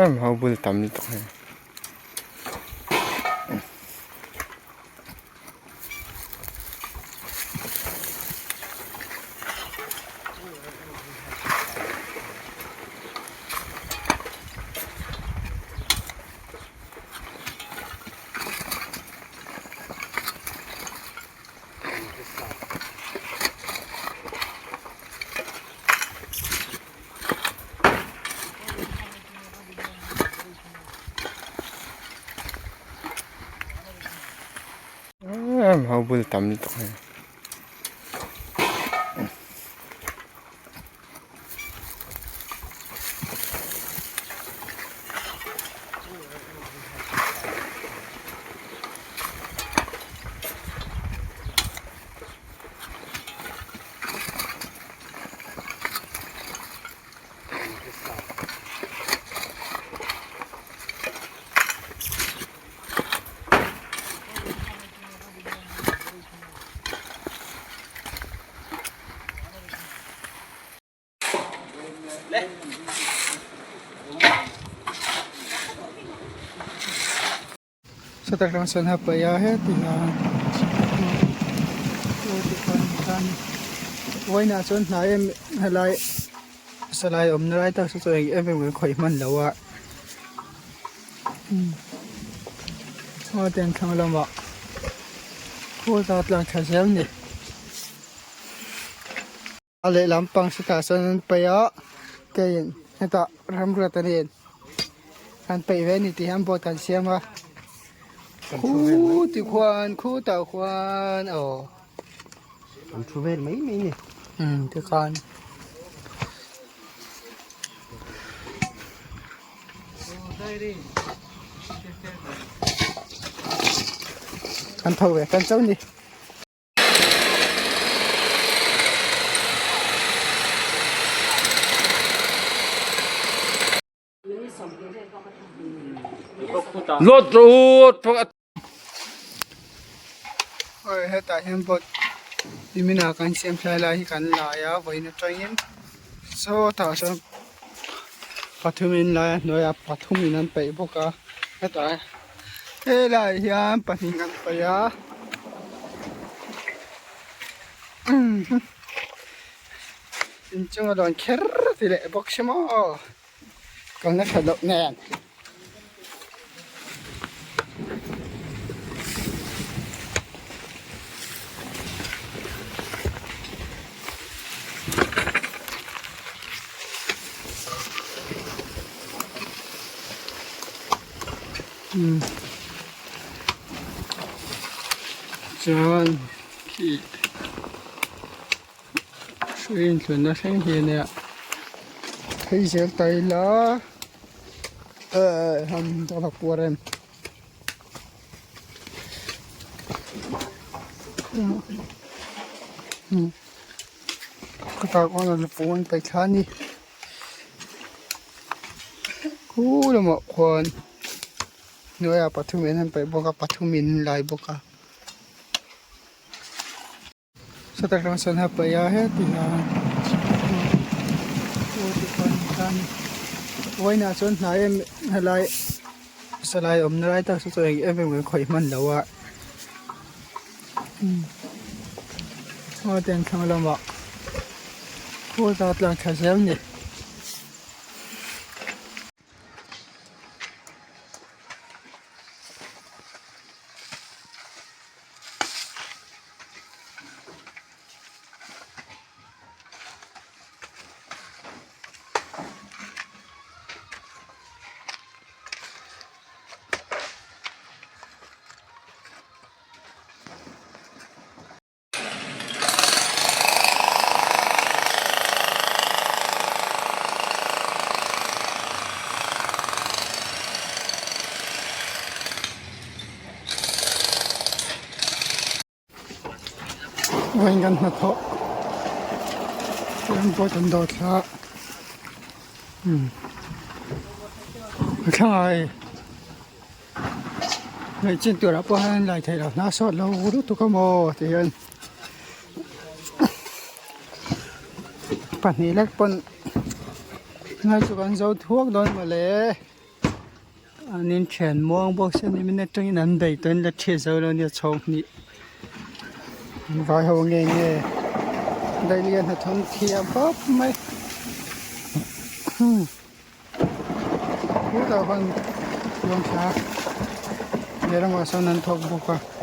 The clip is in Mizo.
Mau bul tam lutuk hei. Mau bul tam lutuk hei. Sawtah tang sawn a paih a heti hian vawiinah chuan hnai em helai salai awmna lai tak saw chu eng em em kan khawih hman lo a aw tiang thlang lamah khuata tlang tha zel a ni. A lehlam pang sitah sawn an paih a keiin hetah ramriat a nen an peih ve a ni tih hian board kan siam a khuti khuan khutah khuan aw an thu vel mai mai a ni umm tikhan kan tho ve kan cho ni. Lot rawh u. Oi hetah hian boat nimin ah kan siam thlai lai hi kan lai a vawiin atangin sawtah sawn pathum in lai a hnuaiah pathum in an peih bawk a hetah helaiah hian pahnih an paih a inchung a lawn kher ti leh bawk si maw kalna tha loh nen. Chuan khi hrui inthlunna thleng hi ania phei zel ta ila ehh han ka va puar em khawtah khuan a lu an paih thla a ni. Khu lamah khuan hnuaiah pathum in an paih bawk a pathum in an lai bawk a sawtah tang sawn a paih a heti hian vawiinah chuan hnai em helai salai awmna lai tak saw chu eng em em kan khawih hman lo a aw tiang thlang lamah khuata tlang tha zel a ni. Vawiin kan hnathawh chuan boat an dawh thla a umm a thlangah hei Ngaih chin turah pawh hian an lai theih loh hna sawt lo lutuk a maw ti hian pahnih lek pawn ngai chu kan zo thuak dawn mawle. An inthian muang bawk sia nimin atangin an bei tawh in la thiat zo lo nia chhawng hnih an vai ho nge nge daihlian hnathawng thiam khawp mai khutah khuan lawngthla lehlamah sawn an thawk bawk a.